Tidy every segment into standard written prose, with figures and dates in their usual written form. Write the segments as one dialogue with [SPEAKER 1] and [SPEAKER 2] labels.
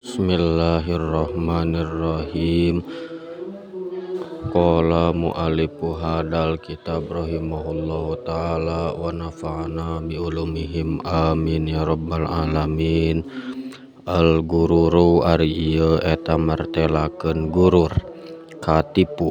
[SPEAKER 1] Bismillahirrahmanirrahim. Qala mu'allifu hadal kitab rahimahullahu ta'ala wa nafa'ana bi ulumihim amin ya rabbal alamin. Al gururu ari ieu eta martelakeun gurur katipu.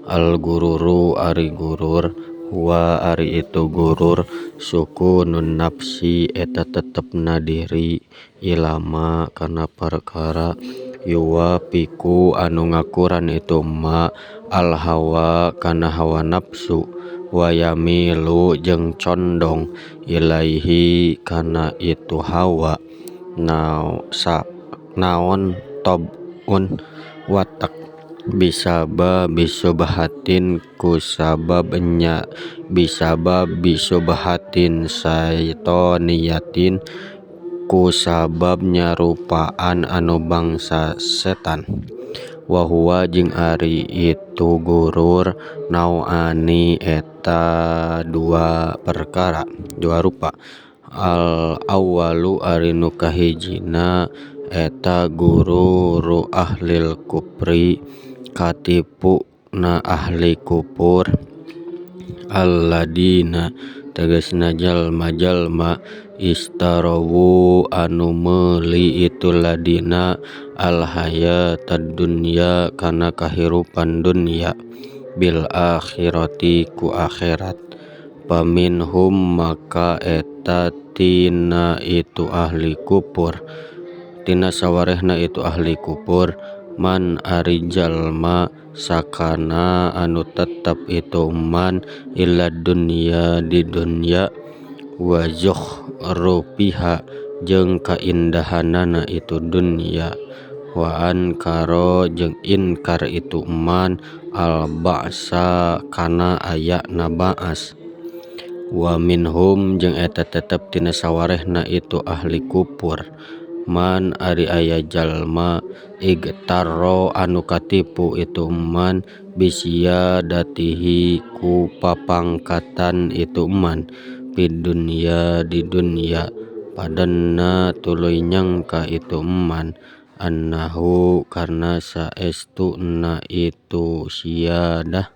[SPEAKER 1] Al gururu ari gurur huwa ari itu gurur sukunun nafsi eta tetepna diri ilama kana perkara yuwafiqu anu ngakuran itu ma al hawa kana hawa nafsu wa yamilu jeung condong ilaihi kana itu hawa naon tob'un watak bisabab subhatin kusabab nya bisabab bisubhatin syaitoniyatin kusabab nyarupaan anu bangsa setan. Wa huwa jeung ari itu gurur nauani eta dua perkara dua rupa. Al awwalu ari nu kahijina eta gururu ahlil kufri katipu na ahli kufur alladina tegasna jalma-jalma istarawu anu meuli itu ladina alhayatad dunya kana kahirupan dunya bil akhirati ku akhirat. Paminhum maka eta tina itu ahli kufur tina sawarehna itu ahli kufur man ari jalma sakana anu tetep itu man ila dunya di dunya wa zukhrufiha jeung kaindahanana itu dunya wa ankara jeung inkar itu man al ba'sa kana ayana ba'as. Wa minhum jeung eta tetep tina sawarehna itu ahli kufur man ari aya jalma igtarro anu katipu itu man bisiyadatihi ku papangkatan itu man fid dunya di dunya padanna tuluy nyangka itu man annahu karna saestuna itu siyadah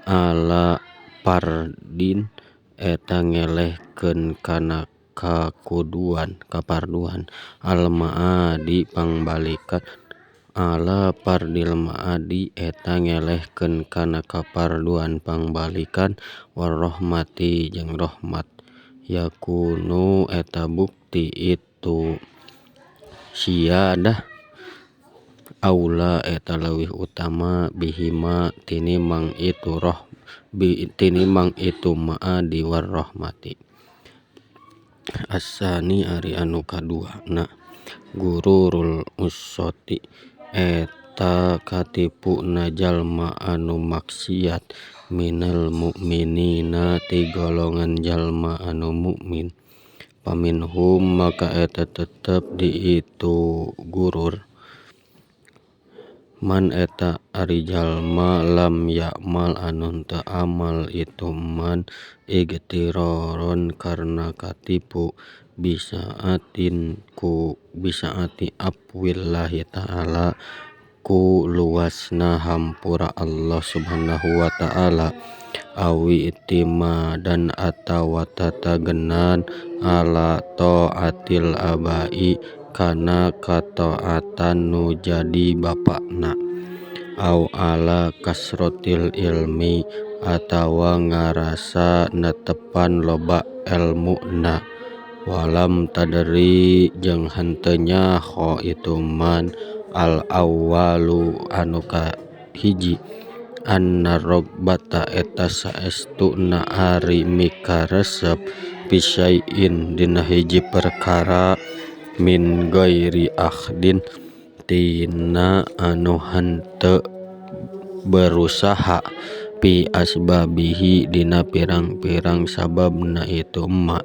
[SPEAKER 1] ala fardin eta ngelehkeun kana kakuduan kaparduan al maadi pangbalikan ala fardil maadi eta ngelehkeun kana kaparduan pangbalikan warahmati jeung rahmat yakunu eta bukti itu siyadah aula eta leuwih utama bihima tinimang itu roh tinimang itu maadi warahmati. Asani ari anu kaduana gururul usoti eta katipuna jalma anu maksiat minal mukminina ti golongan jalma anu mukmin. Paminhum maka eta tetep di itu gurur man eta ari jalma lam ya'mal anu teu amal itu man igtiroron karna katipu bisaatin ku bisaati afwillahi ta'ala ku luasna hampura Allah subhanahu wa ta'ala awi i'timadan atawa tatagenan ala ta'atil abai kana kataatan nu jadi bapana au ala kasrotil ilmi atawa ngarasa netepan loba elmuna walam tadri jeung henteu nyaho itu man al awwalu anu kahiji anna rogbata eta saestuna ari mikaresep fi syai'in dina hiji perkara min ghairi akhdin tina anu henteu berusaha fi asbabihi dina pirang-pirang sababna itu ma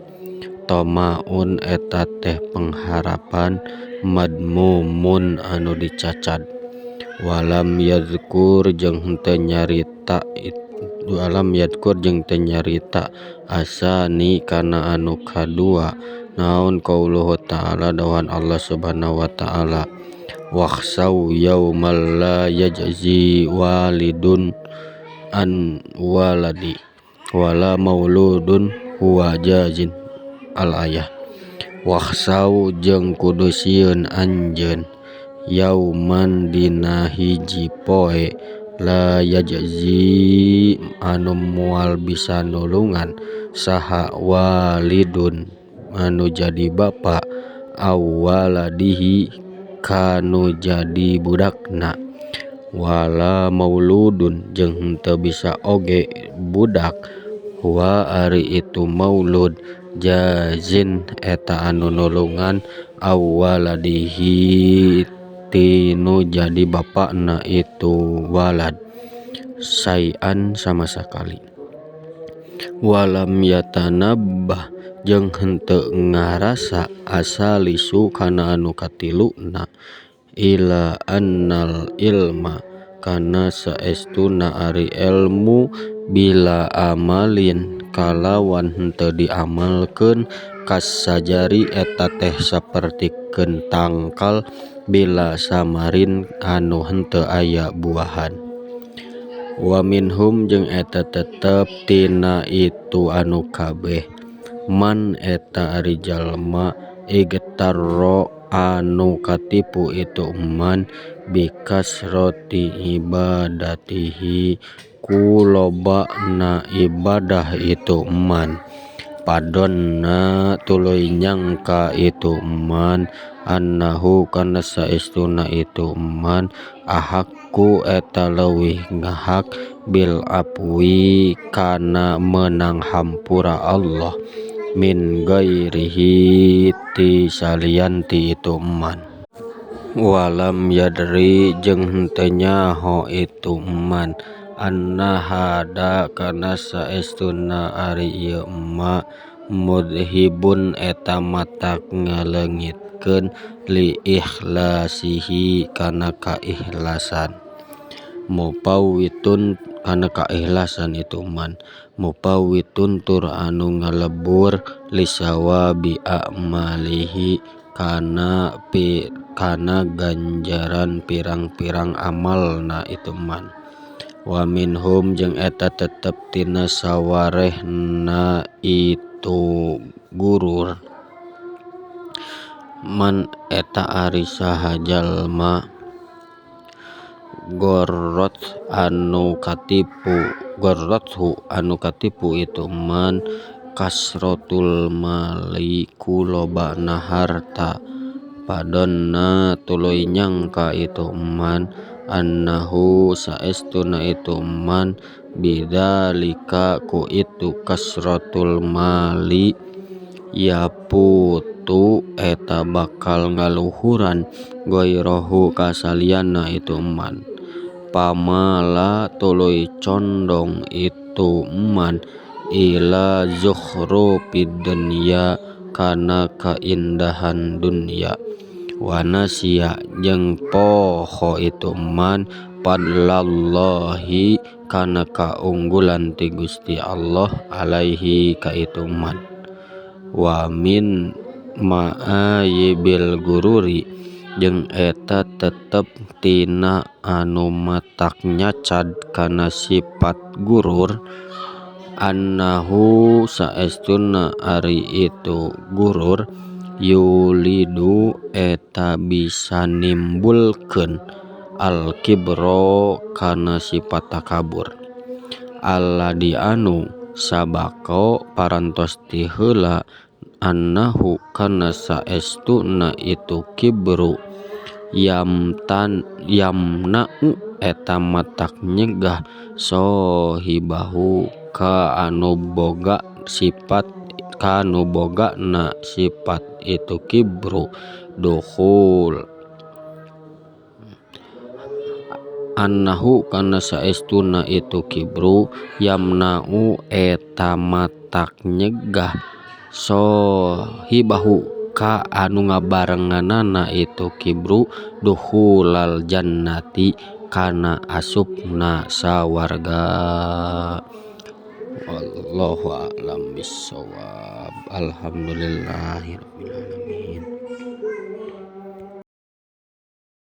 [SPEAKER 1] tomaun eta teh pengharapan madmumun anu dicacad walam yadhkur jeung henteu nyarita Walam yadkur jeung teu nyarita asani kana anu kadua naon qauluhu ta'ala dawuhan Allah subhanahu wa ta'ala wakhsaw yaumal la yajzi walidun an waladi wala mauludun huwa jazin al ayah. Wakhsaw jeung kudu sieun anjeun yauman dina hiji poe la yajzi anu moal bisa nulungan saha walidun anu jadi bapa aw waladihi kanu jadi budakna wala mauludun jeung henteu bisa oge budak huwa ari itu maulud jazin eta anu nulungan aw waladihi tinu jadi bapakna itu walad sayan sama sakali. Walam yatanabbah jeung henteu ngarasa asalisu kana anu katiluna ila annal ilma kana saestuna ari elmu bila amalin kalawan henteu diamalkeun kasajari eta teh sapertikeun tangkal bila samarin anu henteu aya buahan. Wa minhum jeung eta tetep tina itu anu kabeh man eta ari jalma igtarra anu katipu itu man bikasroti ibadatihi ku lobana ibadah itu man padonna tuluy nyangka itu man annahu kana saestuna itu man ahakku eta leuwih ngahak bil afwi kana meunang hampura Allah min gairihi ti salian ti itu man. Walam yadri jeung henteu nyaho itu man anna hada kana saestuna ari ieu ma mudhibun eta matak ngaleungitkeun li ikhlasihi kana kaikhlasan mupawwitun kana kaikhlasan itu man mupawwitun tur anu ngalebur lisawabi a'malihi kana ganjaran pirang-pirang amalna itu man. Wa minhum jeung eta tetep tina sawarehna itu gurur man eta ari saha jalma gorrot anu katipu gorrothu anu katipu itu man kasrotul mali ku lobana harta padonna tuluy nyangka itu man annahu saestuna itu man bidzalika ku itu kasratul mali yaputu eta bakal ngaluhuran gairahu kasalianna itu man pamala tuluy condong itu man ila zukhrufid dunya kana kaindahan dunya wa nasiya jeung poho itu man fadlallahi kana kaunggulan ti Gusti Allah alaihi ka itu man. Wa min ma'ayibil gururi jeung eta tetep tina anu matak nyacad kana sifat gurur annahu saestuna ari itu gurur yulidu eta bisa nimbulkeun al-kibra kana sifat takabur alladzi anu sabaqo parantos ti heula annahu kana saestuna itu kibru yamna'u eta matak nyegah sahibahu ka anu boga sifat kanu bogana sifat itu kibru dukhul annahu kana saestuna itu kibru yamna'u eta matak nyegah sahibahu ka anu ngabarenganana itu kibru dukhulal jannati kana asupna sawarga. Wallahu a'lam bissawab. Alhamdulillahirabbil alamin.